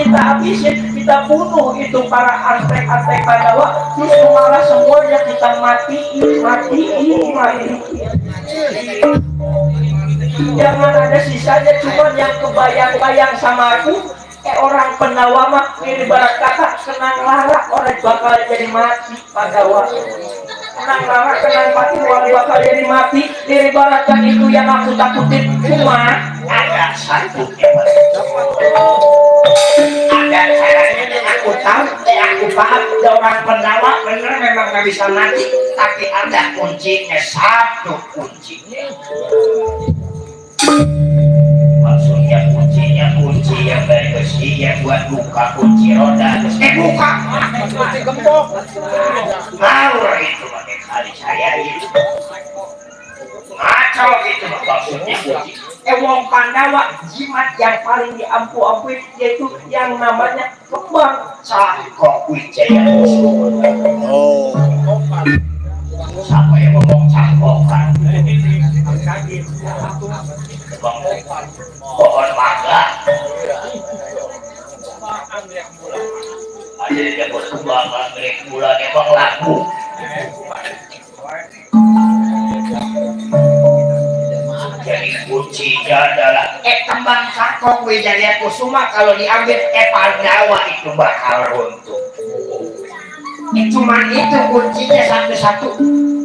kita habisin, kita bunuh itu para Aztek Pandawa, terus malah semuanya kita matiin. Jangan ada sisanya, cuma yang kebayang-bayang sama aku. Orang Pandawa mah ini barat kata kenang lara orang bakal jadi mati Pandawa. Kenang lara kenang mati orang bakal jadi mati. Diri baratkan itu yang aku takutin, cuma ada satu ada caranya yang aku tahu, aku paham. Orang Pandawa bener memang gak bisa mati, tapi ada kuncinya, satu kuncinya. Maksudnya kunci yang dari besi yang buat buka kunci roda. Buka kunci gembok ngawur itu pakai kali saya itu ngaco gitu maksudnya kunci. Wong Pandawa jimat yang paling diampu-ampui yaitu yang namanya kembang Cangkok Wijaya Kusuma. Oh, siapa yang ngomong cangkokan? Pohon mangga. Ada yang berkembang anggrek bulan emang laku. Jadi kuncinya adalah kembang Cangkok Wijaya Kusuma kalau diambil Pandawa itu bakal runtuh. Cuman itu kuncinya satu-satu.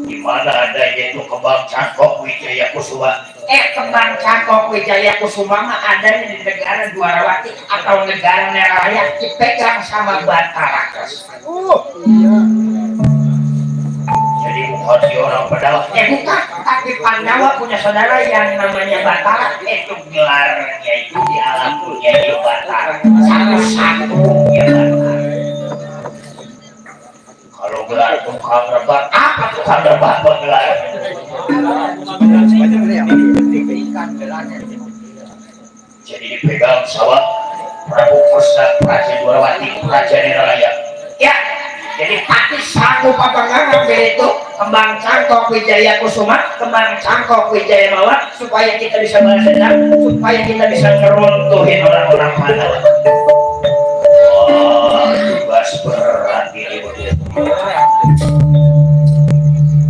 Di mana adanya itu kembang Cangkok Wijaya Kusuma? Kembang Cangkok Wijaya Kusuma mah ada di negara Dwarawati atau negara Neraya, dipegang sama Batara. Iya. Jadi bukan si orang Pandawa. Bukan, tapi Pandawa punya saudara yang namanya Batara. Itu gelarnya itu di alam dunia di Batara. Satu-satunya Batara. Kalau gelar tukang rebah, apa tukang rebah gelar? Jadi dipegang sama Prabu Pusna Praja Dwarawati Praja Neraya. Ya, jadi pati sanggup apa nggak ngambil itu kembang Cangkok Wijaya Kusuma, kembang Cangkok Wijaya Mawar, supaya kita bisa balas dendam, supaya kita bisa ngeruntuhin orang-orang Pandawa. Oh, tugas berat ini.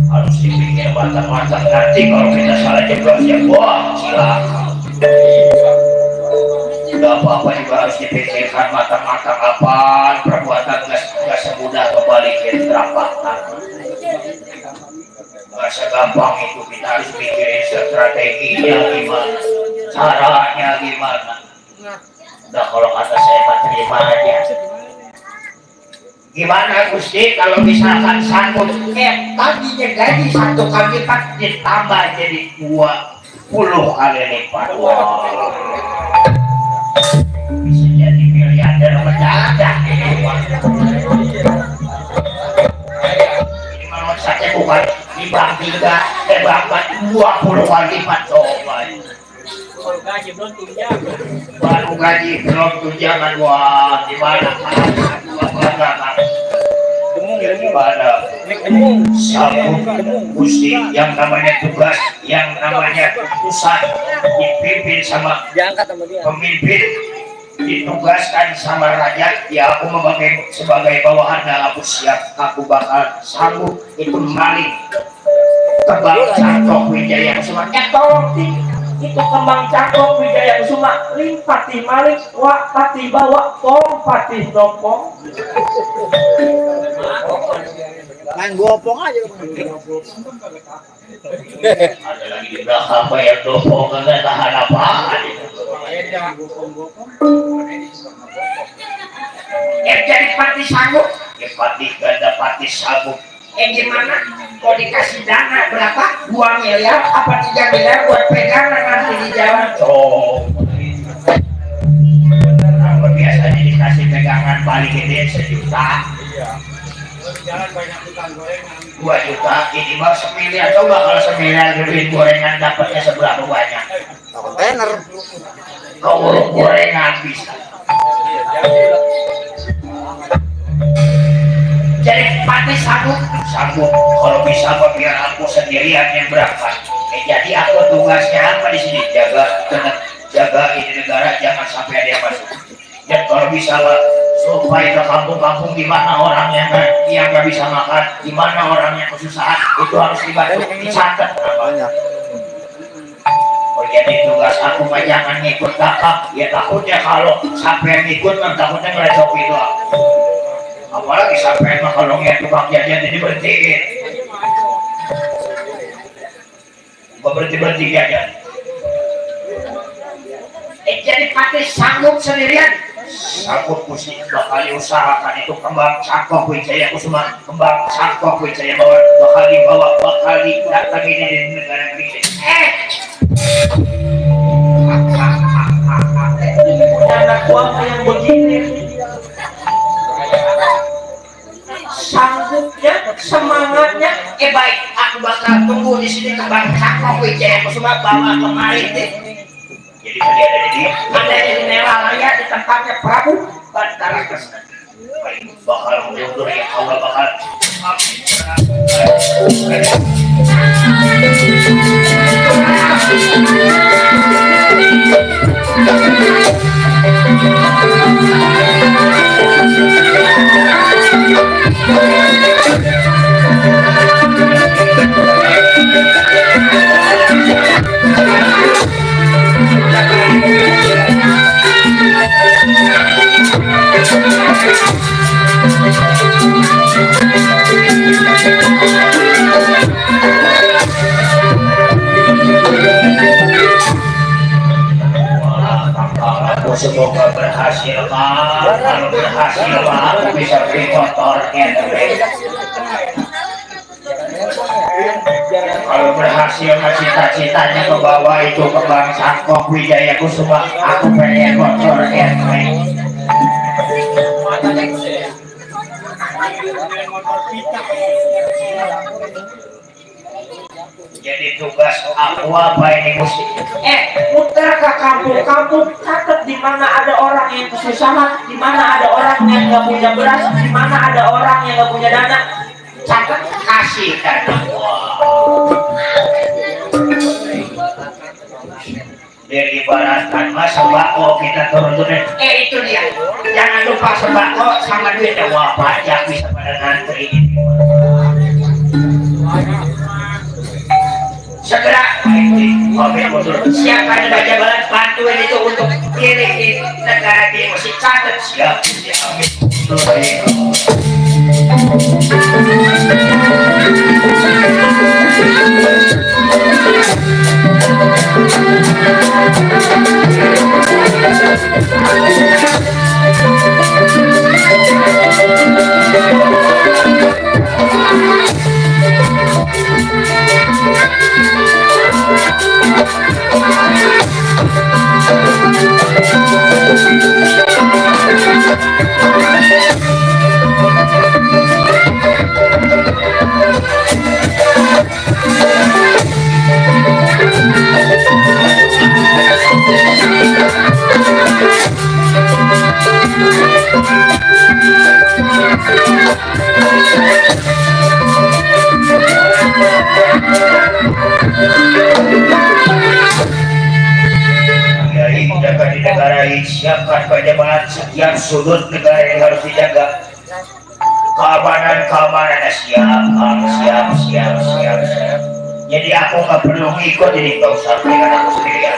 Harus dipikir matang-matang, nanti kalau kita salah jeblos ya wah silakan. Tidak apa-apa juga harus dipikirkan matang-matang apa perbuatan gak semudah kebalikin terapakan. Gak segampang itu, kita harus pikirin strateginya gimana, caranya gimana. Udah kalau kata saya terima aja. Gimana Gusti kalau misalkan sanggup tadinya gaji 1 kali lipat ditambah jadi 20 kali lipat. Wow. Bisa jadi miliarder mendadak ini menurut saya bukan dibagi 20 kali lipat. Coba baru gaji belum tunjangan. Wah gimana Gusti yang namanya tugas, yang namanya keputusan dipimpin sama pemimpin, ditugaskan sama rakyat. Ya aku sebagai bawahan, aku siap, aku bakal sanggup itu maling kembang Cangkok Wijaya Kusuma. Tolong itu kembang Cangkok Wijaya Kusuma limpati maling wak pati bawa pong pati nopong. Main gopong aja. Ada lagi di belakang bayar dopong enggak tahan apaan itu. Jadi pati sanggup, pati ganda pati sanggup. Gimana? Kalau dikasih dana berapa? 2 miliar apa 3 miliar buat pegangan nanti di jalan. Biasanya dikasih pegangan paling gede 1 juta. Jalan banyak tukang gorengan. 2 juta, ini mah 1 miliar. Coba kalau 1 miliar duit gorengan dapatnya seberapa banyak? Kontainer. Kau urut gorengan bisa. Jadi pati sanggup kalau bisa biar aku sendirian yang berangkat. Jadi aku tugasnya apa di sini? Jaga ini negara, jangan sampai ada yang masuk. Dan kalau bisa lah supaya ke kampung-kampung di mana orangnya yang nggak bisa makan, di mana orangnya kesusahan, itu harus dibantu, dicatat. Banyak. Oh, jadi tugas aku mah jangan ngikut kakak, ya takutnya kalau sampai ngikut kan takutnya ngelecok itu. Apalagi sampai mah kalau ngeliat tukang jajan jadi berhentiin. Berhenti jajan. Jadi pati sanggup sendirian. Sanggup mesti bakal diusahakan itu kembang Cangkok Wijaya Kusuma, kembang Cangkok Wijaya Bawang bakal dibawa, bakal didatangi di negara Indonesia. Anak gua yang begini sanggupnya, semangatnya, baik, aku bakal tunggu di sini kembang Cangkok Wijaya Kusuma bawa kemari deh. Jadi tadi ada di Nelalaya di tempatnya Prabu Bantara Kesana. Baik, bakal mundur ya Allah bakal. Semoga berhasil Pak. Kalau berhasil Pak bisa beli motor enteng. Kalau berhasil cita-citanya ke bawah itu ke Bang Cangkok Wijaya Kusuma, aku pengen motor enteng. Jadi tugas aku apa ini mesti muter ke kampung-kampung, catat di mana ada orang yang kesusahan, di mana ada orang yang nggak punya beras, di mana ada orang yang nggak punya dana, catat kasih dana. Dari ibaratkan mas sembako kita turun-turun, itu dia, jangan lupa sembako sama duit wah pajak bisa pada ngantri. Segera siapa yang baca balas bantuin itu untuk kirim di negara di musik catat siap. Di negara ini siapkan bagaimana setiap sudut negara yang harus dijaga keamanan siap. Jadi aku nggak perlu ngikut, jadi nggak usah berikan aku sendirian.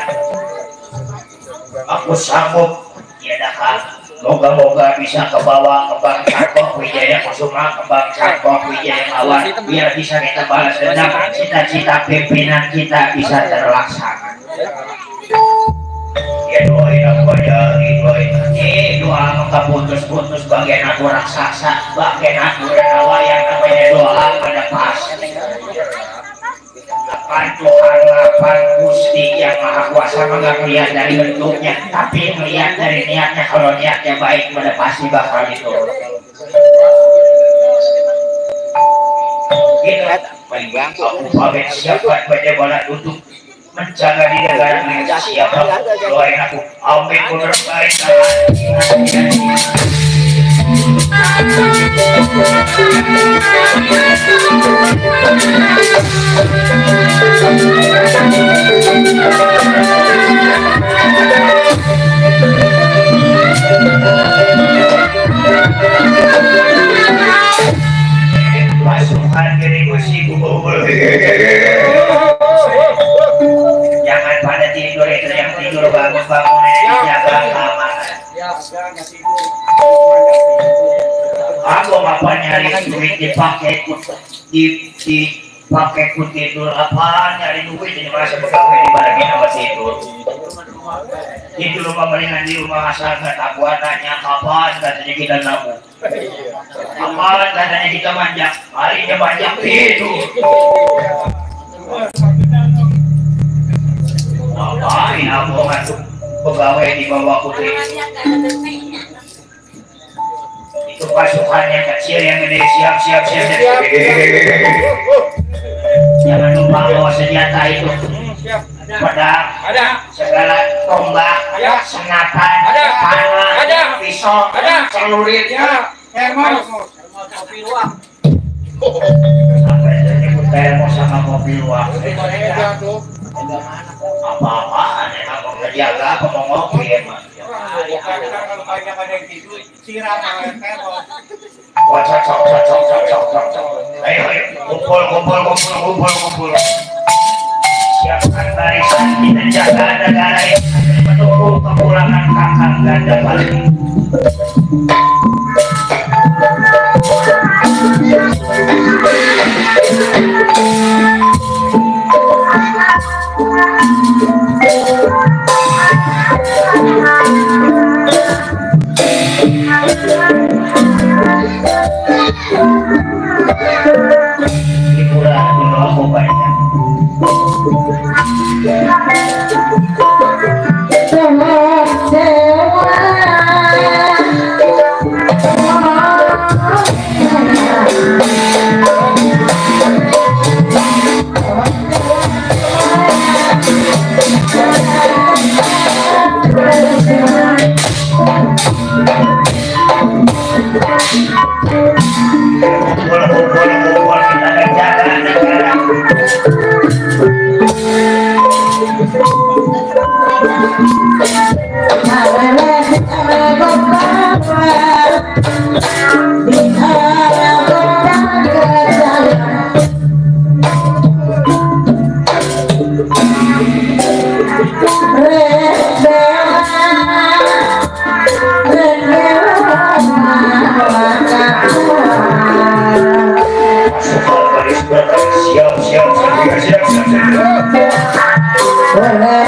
Aku sanggup ya dah. Moga-moga bisa ke bawah ke Bang Cangkok Wijaya Kusuma, ke Bang Cangkok Wijaya Mawar, biar bisa kita balas dendam, cita-cita pimpinan kita bisa terlaksana. Ya doain aku aja, doa maka putus-putus bagian aku raksasa, bagian aku renawa yang namanya doa pada pas. Lapan Tuhan, lapan Gusti yang Maha Kuasa nggak melihat dari bentuknya, tapi melihat dari niatnya. Kalau niatnya baik, pada pasti bakal itu. Gitu, aku pamit siapa baca bola untuk menjaga di negara ini siapa doain aku amin berbaik bangun-bangun dijaga keamanan. Aku apa nyari duit dipakai dipakai ku tidur apa nyari duit ini masa pegawai dibagi sama tidur. Itu rumah mendingan di rumah asal nggak tahu tanya kapan katanya kita nabung. Kapan katanya kita manjak, harinya banyak tidur. Ngapain aku masuk pegawai di bawah putri? Itu pasukan yang kecil yang gede siap. Jangan lupa bawa senjata itu. Pedang, segala tombak, senapan, panah, pisau, celurit, sampai disebut termos sama mobil wah. Apa-apaan ya, mau ngejaga apa mau ngopi emang. Wah, cocok. Ayo, kumpul. Siapkan barisan, kita jaga negara ini menunggu kepulangan kakak ganda balik. Hiburan dulu aku banyak. Kumpul kita jaga negara. Karena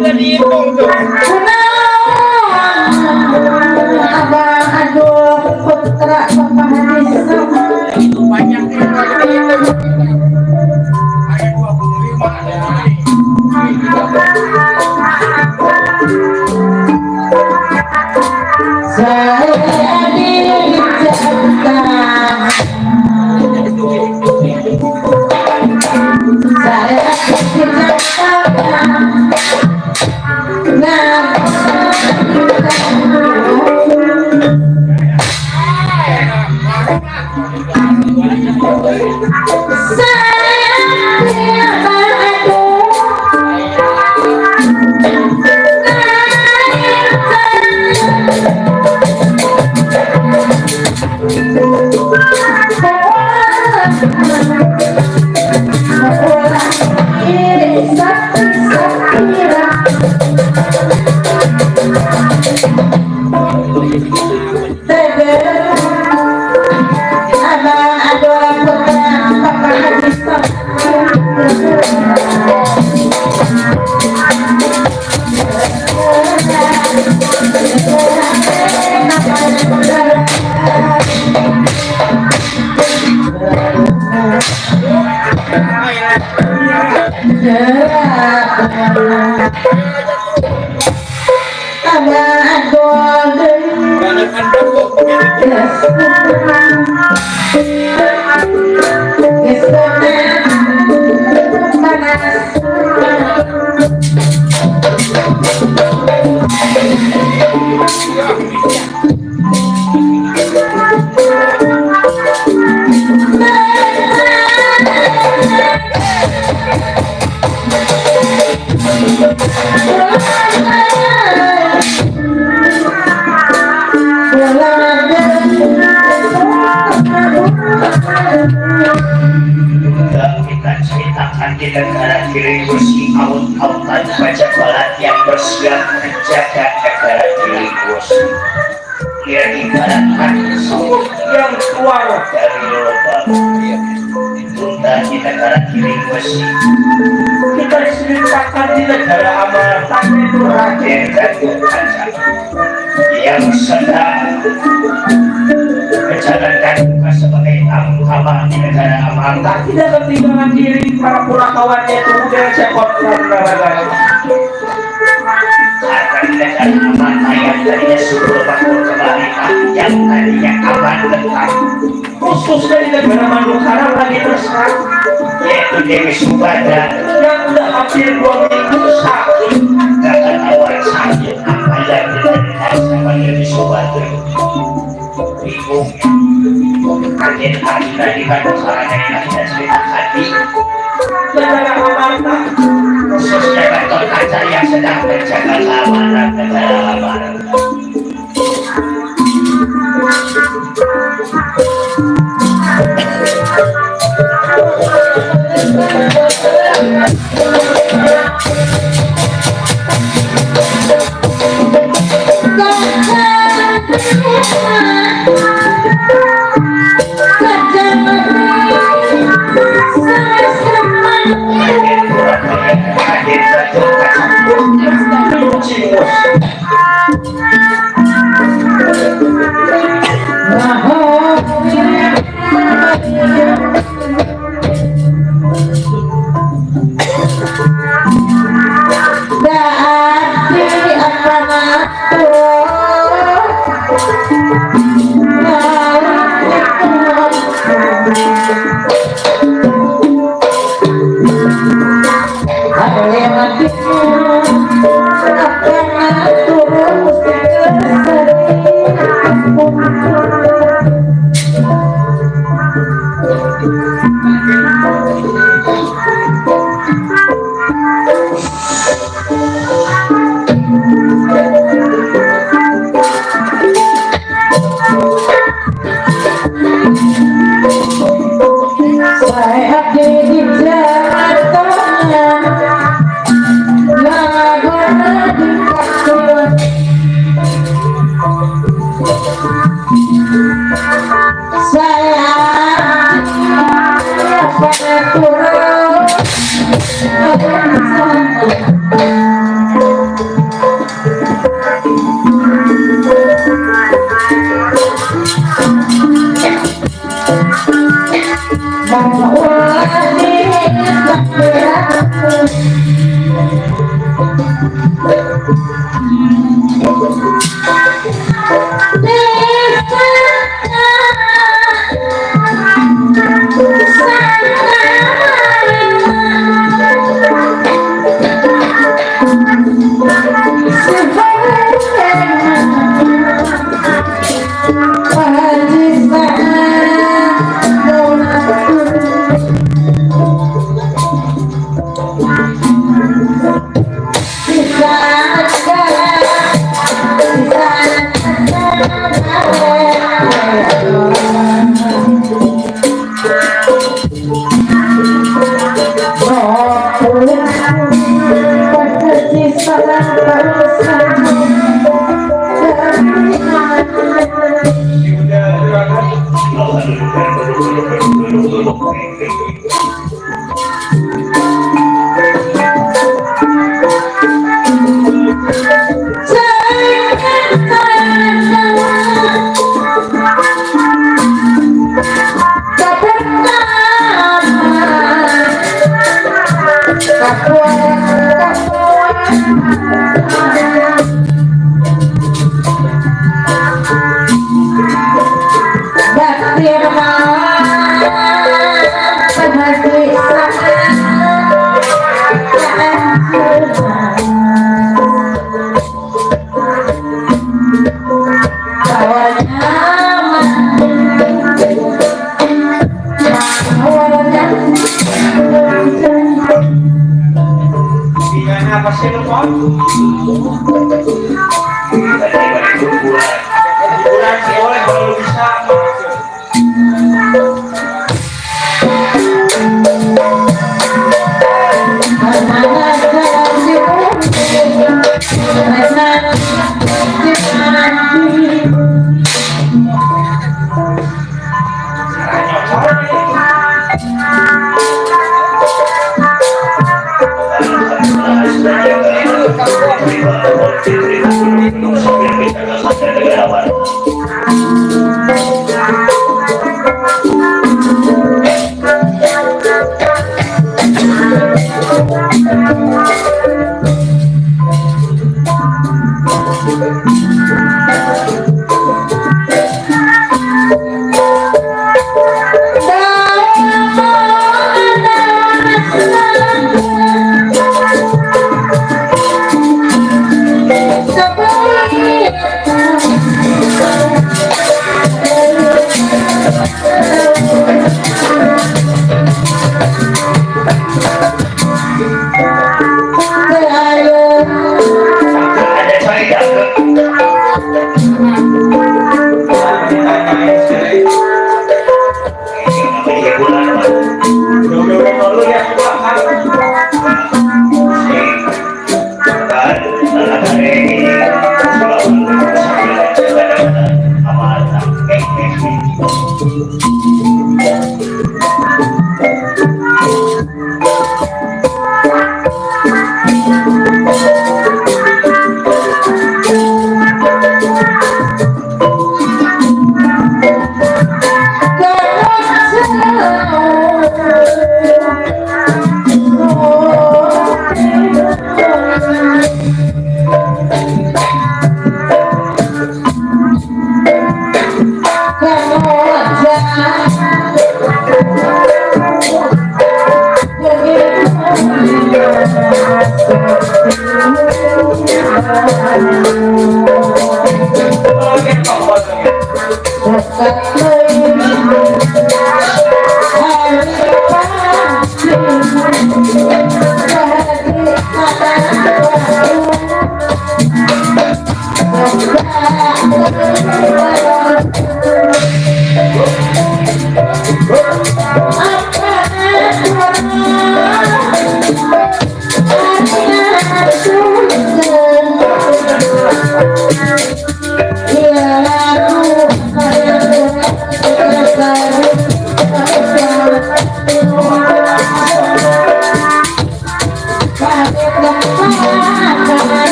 Udah dihitung tuh. Itu banyak nih kalau dihitung. Ada 25 ada. Kita ceritakan di negara kiri kursi aut-autan baca balat yang bersiap menjaga negara kiri kursi. Dia ibaratkan semut yang keluar dari lubang. Ditunda di negara kiri kursi. Kita ceritakan di negara amarta itu Raden Gatotkaca yang sedang menjalankan tugas sebagai tamu kamar di negara amarta. Tidak ketinggalan diri para purakawannya itu udah cepot karena di negara amarta yang tadinya suruh makmur kebalikkan, yang tadinya aman tentang khususnya di negara Manukara lagi terserang, yaitu Dewi Subadra yang udah hampir 2 minggu sakit. Gak awal sakit apa yang diberikan sama Dewi Subadra. Bingung, kaget hati tadi Manukara yang kita ceritakan di negara amarta, khususnya Gatotkaca yang sedang menjaga keamanan negara amarta. Apa sih lu Pak? Bulan sih boleh kalau lu bisa.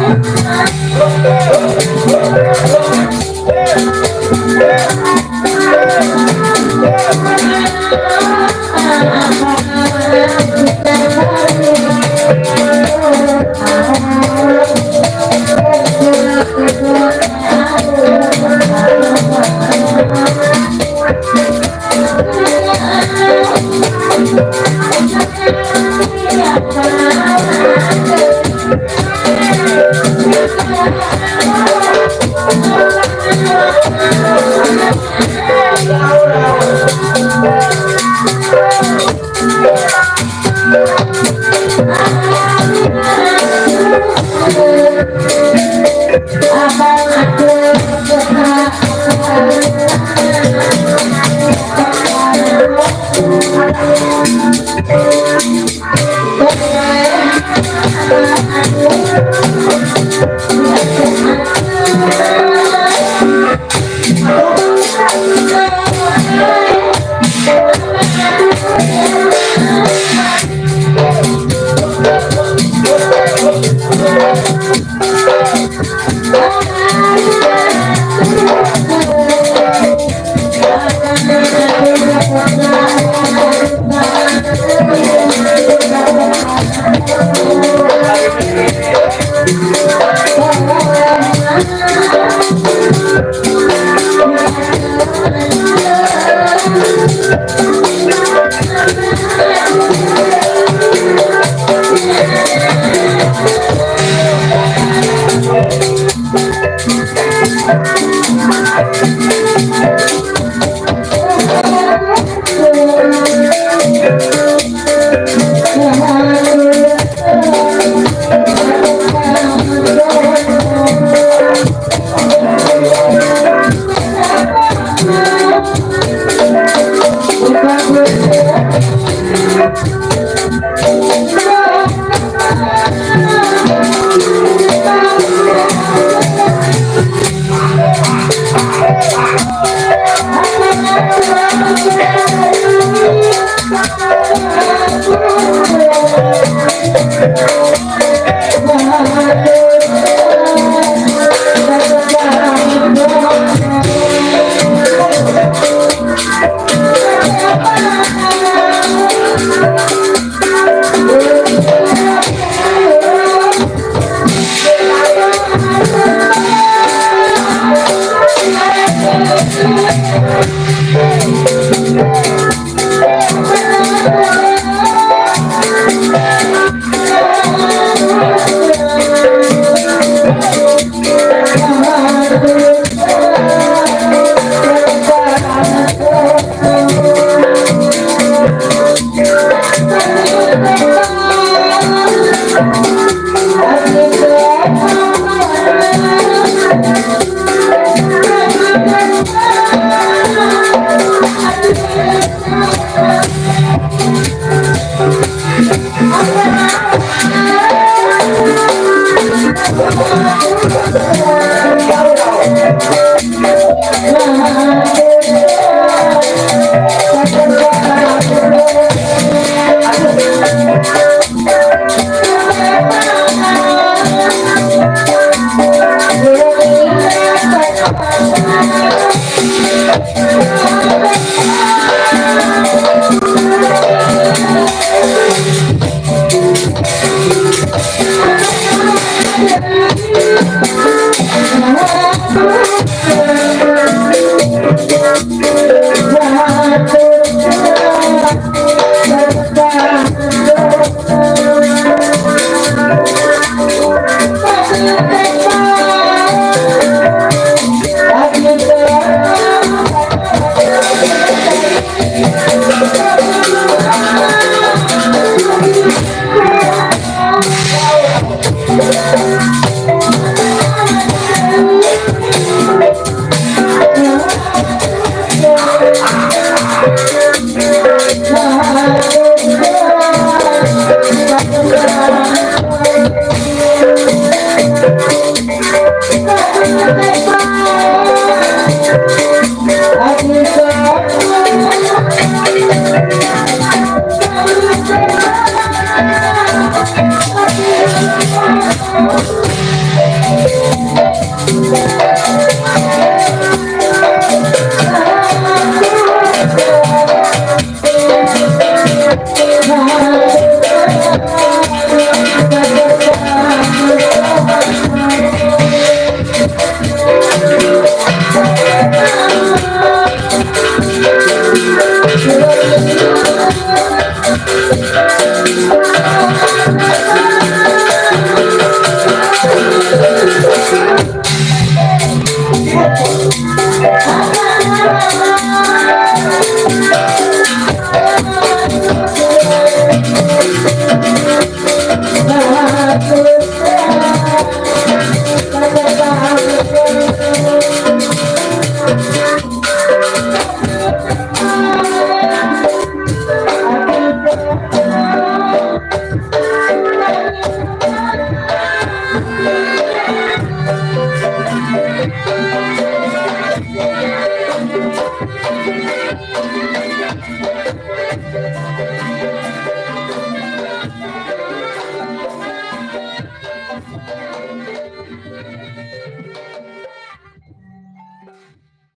Thank you.